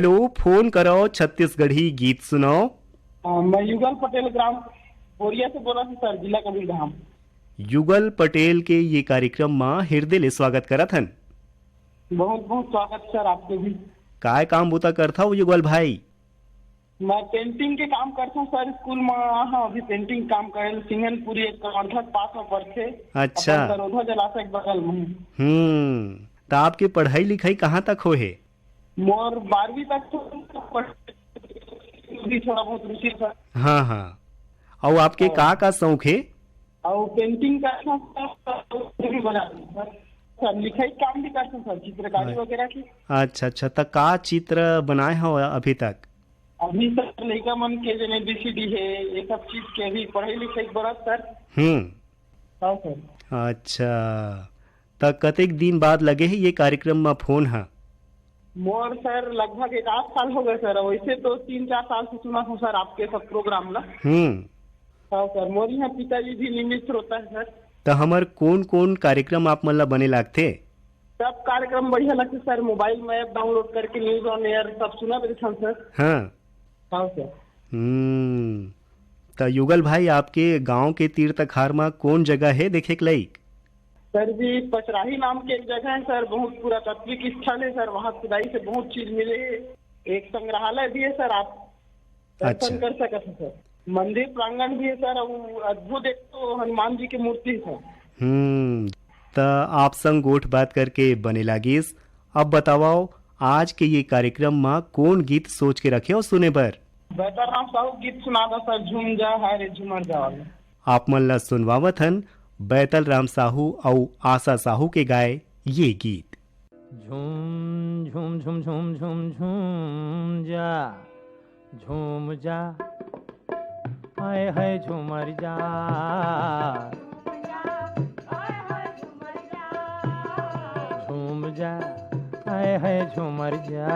लो, फोन करो, छत्तीसगढ़ी गीत सुनाओ। अ, मैं युगल पटेल, ग्राम बोरिया से बोला थी सर, जिला कबीरधाम। युगल पटेल के ये कार्यक्रम मा हृदय ले स्वागत करत हन। बहुत बहुत स्वागत सर, आपके भी। काय काम बूता करथव युगल भाई? मैं पेंटिंग के काम करता हूँ सर, स्कूल में हाँ, अभी पेंटिंग काम करे, सिंगनपुरी एक कवर्धा पास में पड़थे। अच्छा। अपन सरोधा जलाशय के बगल में। हम्म, त आपके पढ़ाई लिखाई कहाँ तक होहे? मोर बारहवीं तक तो पढ़-, भी थोड़ा बहुत रुचि था। हाँ, हाँ। अउ आपके हाँ। का, का शौक हे? अउ पेंटिंग का शौक था, तो भी बना रही सर। सर, लिखाई काम भी करते हैं सर, चित्रकारी हाँ। वगैरह की। अच्छा, अच्छा। त का चित्र बनाए हो अभी तक? अभी सर, लइका मन के जने एबीसीडी है, ये सब चीज के अभी पढ़ाई लिखाई बड़ा सर। हम्म। हाँ सर। अच्छा, त कतेक दिन बाद लगे हे ये कार्यक्रम म फोन ह? मोर सर लगभग एक आध साल हो गए सर, वैसे तो तीन चार साल से सुना हूँ सर आपके सब प्रोग्राम ला। हम्म। हाँ सर, मोर यहाँ पिताजी भी नियमित श्रोता है सर। त हमर कोन-कोन कार्यक्रम आप मन ला बने लागथे? सब कार्यक्रम बढ़िया लगथे सर, मोबाइल में ऐप डाउनलोड करके न्यूज ऑन एयर सब सुना देथन सर। हाँ। हाँ सर। हम्म। त युगल भाई, आपके गांव के तीर तखार म कोन जगह हे देखे के लायक? सर जी, पचराही नाम के एक जगह है सर, बहुत पुरातात्विक स्थल है सर, वहाँ खुदाई से बहुत चीज मिले है। एक संग्रहालय भी है सर, आप दर्शन अच्छा। कर सकत है सर। मंदिर प्रांगण भी है सर, और अद्भुत एक तो हनुमान जी की मूर्ति है सर। हम्म, त आप संग गोठ बात करके बने लागिस। अब बतावव, आज के ये कार्यक्रम म कोन गीत सोच के रखे हो सुने बर? बैतल राम साहू गीत सुना दो सर, झूम जा हाय रे झूमर जा वाला। आप मन ला सुनवावत हन बैतल राम साहू अउ आशा साहू के गाए ये गीत। झूम, झूम, झूम, झूम, झूम, झूम जा, झूम जा, हाय, हाय, झूमर जा। झूम जा, हाय, हाय, झूमर जा।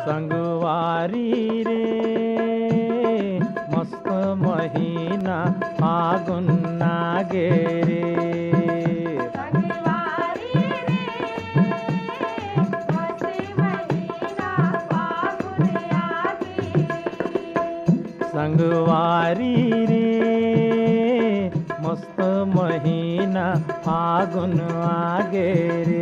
संगवारी रे, मस्त महीना फागुन आगे रे। संगवारी रे, मस्त महीना फागुन आगे रे।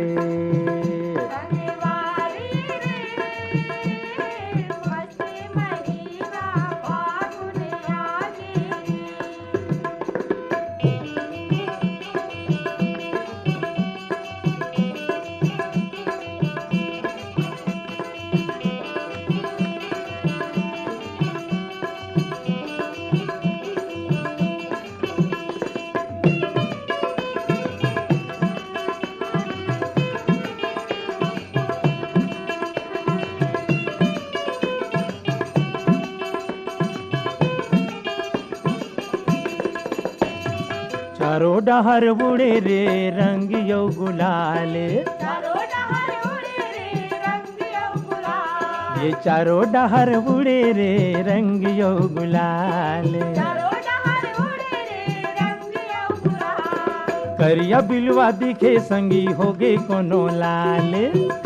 चारों डहर उड़े रे रंग यौ गुलाल। चारों डहर उड़े रे रंग यौ गुलाल। ये चारों डहर उड़े रे रंग यौ गुलाल। चारों डहर उड़े रे रंग यौ गुलाल। करिया बिलवा दिखे संगी होगे कोनो लाल।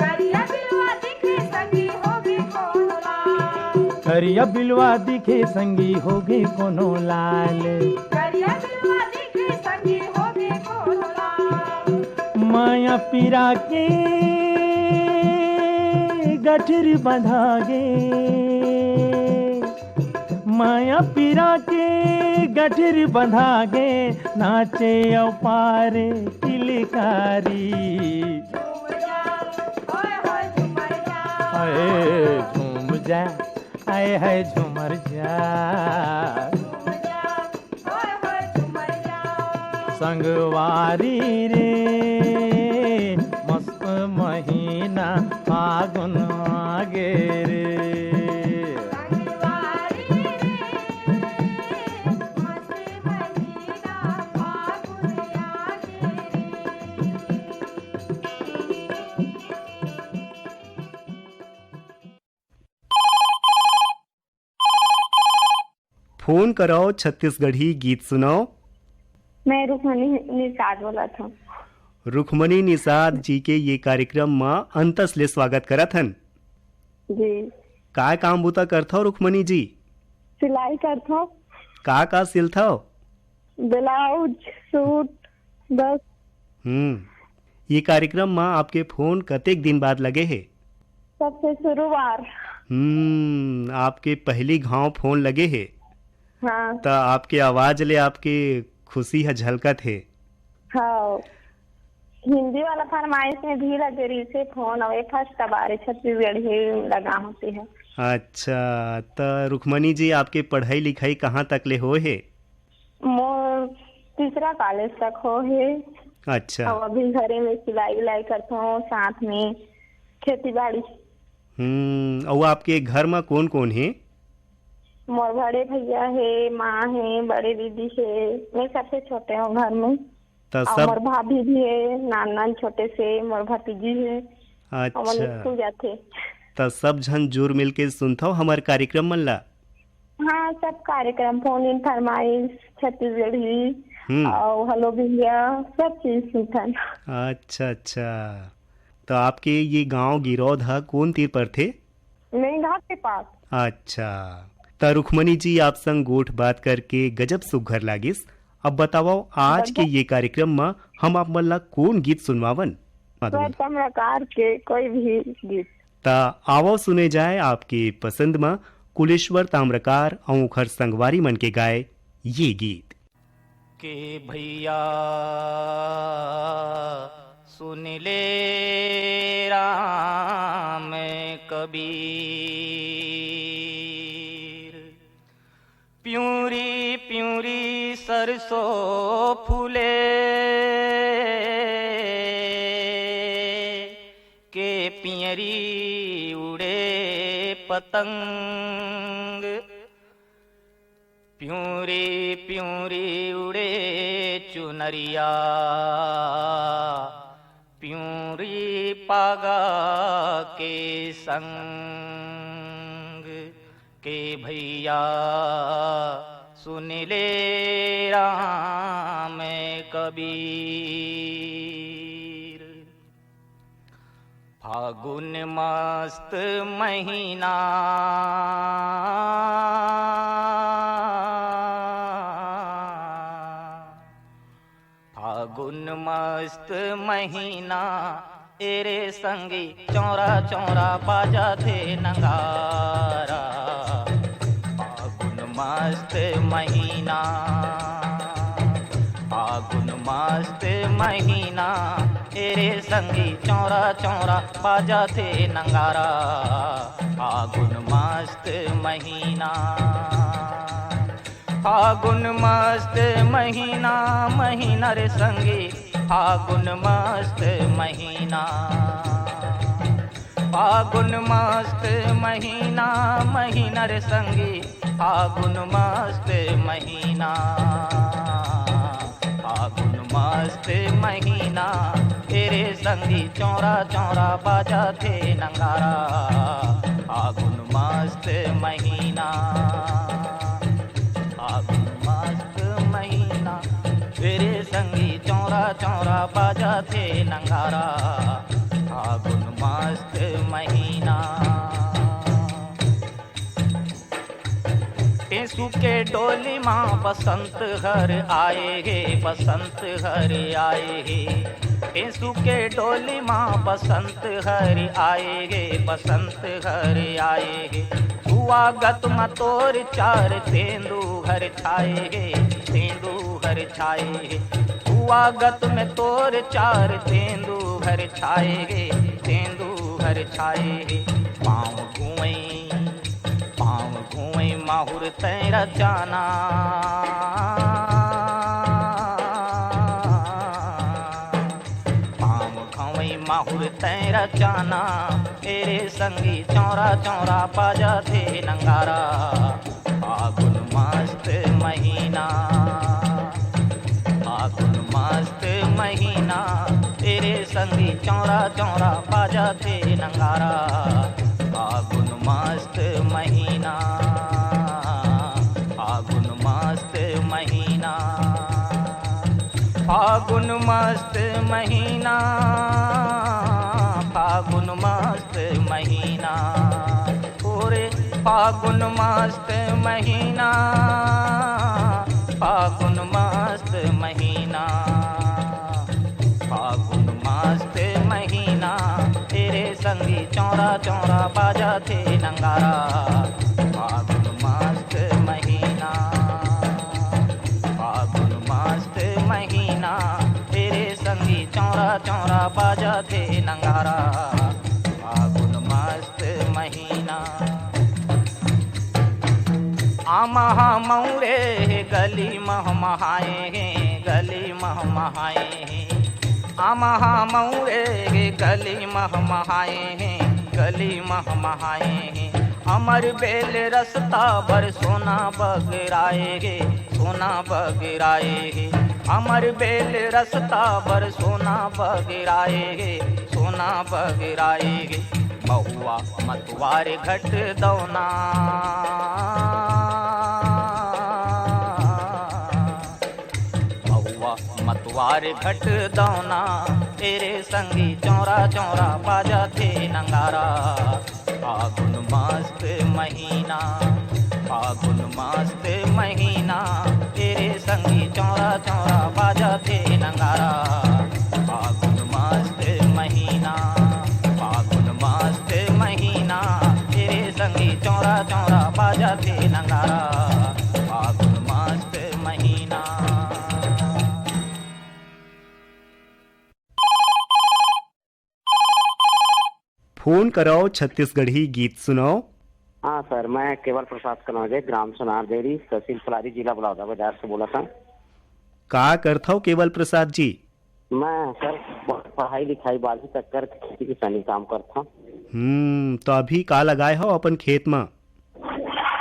करिया बिलवा दिखे संगी होगे कोनो लाल। करिया बिलवा दिखे संगी होगे कोनो लाल। करिया बिलवा दिखे संगी होगे कोनो लाल। माया पीरा के गठरी बंधा गे। माया पीरा के गठरी बंधा गे, नाचे अपार किलकारी। झूम जा, ओए होए झूमर जा। अए झूम जा, आए है झूमर जा। झूम जा, ओए होए झूमर जा। संगवारी रे, मस्त महीना फागुन आगे रे। फोन कराओ, छत्तीसगढ़ी गीत सुनाओ। मैं रुक्मणी निषाद बोलत हूँ। रुक्मणी निषाद जी के ये कार्यक्रम म अंतस ले स्वागत करत हन। जी। काय काम बूता करथव रुक्मणी जी? सिलाई करथव। का का सिलथव? ब्लाउज, सूट, बस। हम्म। ये कार्यक्रम म आपके फोन कतेक दिन बाद लगे हे? सबसे शुरुआर। हम्म, आपके पहली घाव फोन लगे हे। हाँ। त आपके आवाज ले आपके खुशी ह झलकत हे। हाँ। हिंदी वाला फरमाइश में भी लगे रहिसे फोन, अउ ये फर्स्ट बार हे छत्तीसगढ़ी लगा होती है। अच्छा, त रुक्मणी जी, आपके पढ़ाई लिखाई कहाँ तक ले होए हे? मोर तीसरा कॉलेज तक हो हे। अच्छा। अउ अभी घरे में सिलाई उलाई करथों, साथ में खेती बाड़ी। हम्म, अउ आपके घर म कोन कोन हे? मोर बड़े भैया हे, माँ हे, बड़े दीदी हे, मैं सबसे छोटे हूँ घर में। त अउ सब मोर भाभी भी हे, नान नान छोटे से मोर भतीजी हे। अउ मन अच्छा। स्कूल जाथे। त सब झन जुर मिल के सुनथव हमर कार्यक्रम मन ला? हाँ, सब कार्यक्रम, फोन इन फरमाइश, छत्तीसगढ़ी, हम्म। अउ हेलो भैया, सब चीज सुनथन। अच्छा, अच्छा। त आपके ये गांव गिरौद ह कोन तीर परथे? मेंघा के पास। अच्छा, त रुक्मणी जी, आप संग गोठ बात करके गजब सुघर लागिस। अब बतावव, आज के बढ़िया। ये कार्यक्रम म हम आप मन ला कोन गीत सुनवावन? माधुरी। ताम्रकार के कोई भी गीत। त आवव सुने जाए आपके पसंद म कुलेश्वर ताम्रकार अउ ओखर संगवारी मन के गाए ये गीत। के भैया सुन ले राम कबीर, प्यूरी प्यूरी सरसों फूले, के पियरी उड़े पतंग, प्यूरी प्यूरी उड़े चुनरिया, प्यूरी पागा के संग, के भैया सुन ले राम कबीर। फागुन मस्त महीना, फागुन मस्त महीना, एरे संगी चौरा चौरा बाजा थे नंगारा। फागुन मस्त महीना, फागुन मस्त महीना, एरे संगी चौरा चौरा बाजा थे नंगारा। फागुन मस्त महीना, फागुन मस्त महीना, महीना रे संगी, फागुन मस्त महीना। फागुन मस्त महीना, महीना रे संगी, फागुन मस्त महीना। फागुन मस्त महीना, एरे संगी चौरा चौरा बाजा थे नंगारा। फागुन मस्त महीना, फागुन मस्त महीना, एरे संगी चौरा चौरा बाजा थे नंगारा। फागुन मस्त महीना। टेसू के डोली माँ बसंत हर आए हे, बसंत हर आए हे। टेसू के डोली माँ बसंत हर आए हे, बसंत हर आए हे। स्वागत म तोर चार तेंदू हर छाए हे, तेंदू हर छाए हे। स्वागत म तोर चार तेंदू हर छाए हे, तेंदू हर छाए हे। पाँव घुवई, पाँव घुवई माहुर तैं रचाना। पाँव घुवई माहुर तैं रचाना। एरे संगी चौरा चौरा बाजा थे नंगारा। फागुन मस्त महीना, फागुन मस्त महीना, एरे संगी चौरा चौरा बाजा थे नंगारा। फागुन मस्त महीना, फागुन मस्त महीना, फागुन मस्त महीना, फागुन मस्त महीना, ओरे फागुन मस्त महीना, फागुन मस्त महीना, फागुन मस्त महीना, तेरे संगी चौरा चौरा बाजा थे नंगारा। फागुन मस्त महीना, फागुन मस्त महीना, तेरे संगी चौरा चौरा बाजा थे नंगारा। फागुन मस्त महीना। आमा हा मौरे हे, गली महमहाए हे, गली महमहाए हे। आमा हा मौरे हे, गली महमहाए हे, गली महमहाए हे। अमर बेल रस्ता बर सोना बगराए हे, सोना बगराए हे। अमर बेल रस्ता बर सोना बगराए हे, सोना बगराए हे। महुआ मतवार घट दौना, महुआ मतवार घट दौना, तेरे संगी चौरा चौरा बाजा थे नंगारा। फागुन मस्त महीना, फागुन मस्त महीना, तेरे संगी चौरा चौरा बाजा थे नंगारा। फागुन मस्त महीना, फागुन मस्त महीना, तेरे संगी चौरा चौरा बाजा थे नंगारा। फागुन मस्त महीना। फोन करव, छत्तीसगढ़ी गीत सुनव। हाँ सर, मैं केवल प्रसाद कनौजे, ग्राम सोनार देरी, तहसील पलारी, जिला बलौदाबाजार से बोलत हँव। का करथव केवल प्रसाद जी? मैं सर पढ़ाई लिखाई बाद ही तक करके खेती किसानी काम करथँव। हम्म, तो अभी का लगाए हव अपन खेत म?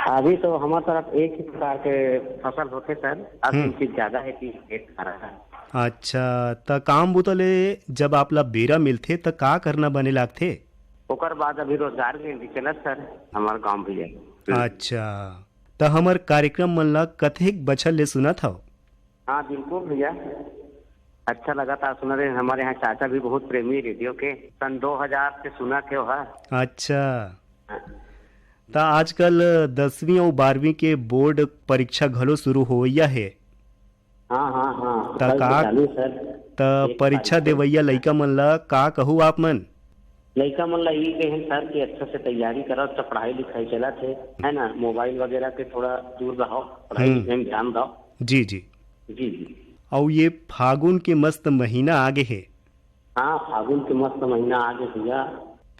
अभी तो हमर तरफ एक ही प्रकार के फसल होथे सर, अब हम्म। कुछ ज्यादा है कि खेत खड़ा है। अच्छा, त काम बूता ले जब आप ला बेरा मिलथे त का करना बने लागथे? ओकर बाद अभी रोजगार के भी चलत सर, हमार गाँव भैया। हम्म। अच्छा, त हमर कार्यक्रम मन ला कतेक बछर ले सुनत हव? हाँ बिल्कुल भैया, अच्छा लगा था सुना रहे। हमारे यहाँ चाचा भी बहुत प्रेमी रेडियो के, सन दो हजार से सुना के हो। अच्छा, हाँ। त आजकल दसवीं अउ बारहवीं के बोर्ड परीक्षा घलो शुरू होवइया हे। हाँ, हाँ, हाँ, त कल से का, चालू सर। त एक परीक्षा तारीख से। देवइया लइका मन ला का कहू आप मन? लइका मन ला ई कहेन सर कि अच्छा से तैयारी करो, अच्छा पढ़ाई लिखाई चलत हे, है ना, मोबाइल वगैरह के थोड़ा दूर रहो, पढ़ाई हम्म। लिखाई में ध्यान दो। जी, जी। जी, जी। अउ ये फागुन के मस्त महीना आगे हे। हाँ, फागुन के मस्त महीना आगे भैया।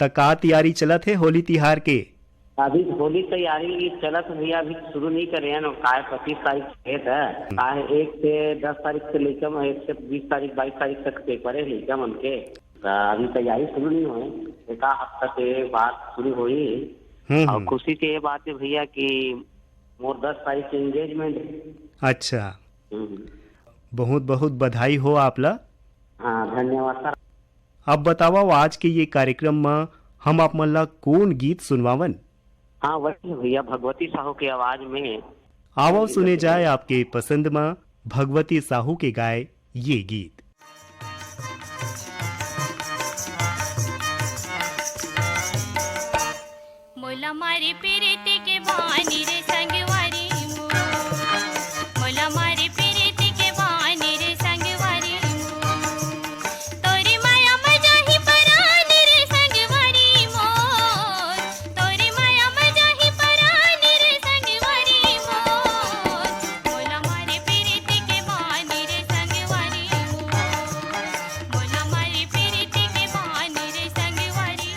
त का तैयारी चलत हे होली तिहार के? अभी होली तैयारी चलत हे भैया, अभी शुरू नहीं करे हैं, और काय पच्चीस तारीख से है, हम्म। काय एक से दस तारीख से लेकर एक से बीस तारीख, बाईस तारीख तक पेपर है लइका मन के। त अभी तैयारी शुरू नहीं होए, एक हफ्ता के बाद शुरू होई। हम्म, और हम्म। खुशी के ये बात है भैया कि मोर दस तारीख के एंगेजमेंट है। अच्छा। हम्म। बहुत बहुत बधाई हो आप ला। हाँ, धन्यवाद सर। अब बतावव, आज के ये कार्यक्रम म हम आप मन ला कोन गीत सुनवावन? हाँ, वही है भैया, भगवती साहू के आवाज में। आवव, सुने जाए आपके पसंद म भगवती साहू के गाए ये गीत। मोला मारे पीरित के बानी रे संगवारी मोर, मोला मारे पीरित के बानी रे संगवारी मोर। तोरी माया म जाही परानी रे संगवारी मोर, तोरी माया म जाही परानी रे संगवारी मोर। मोला मारे पीरित के बानी रे संगवारी मोर, मोला मारे पीरित के बानी रे संगवारी।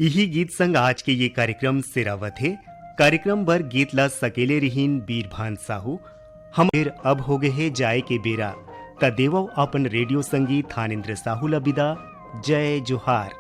इही गीत संग आज के ये कार्यक्रम सिरावत हे। कार्यक्रम बर गीत ला सकेले रिहिन बीरभान साहू। हम फिर अब हो गए हे जाए के बेरा, त देवव अपन रेडियो संगी थानेंद्र साहू ला बिदा। जय जोहार।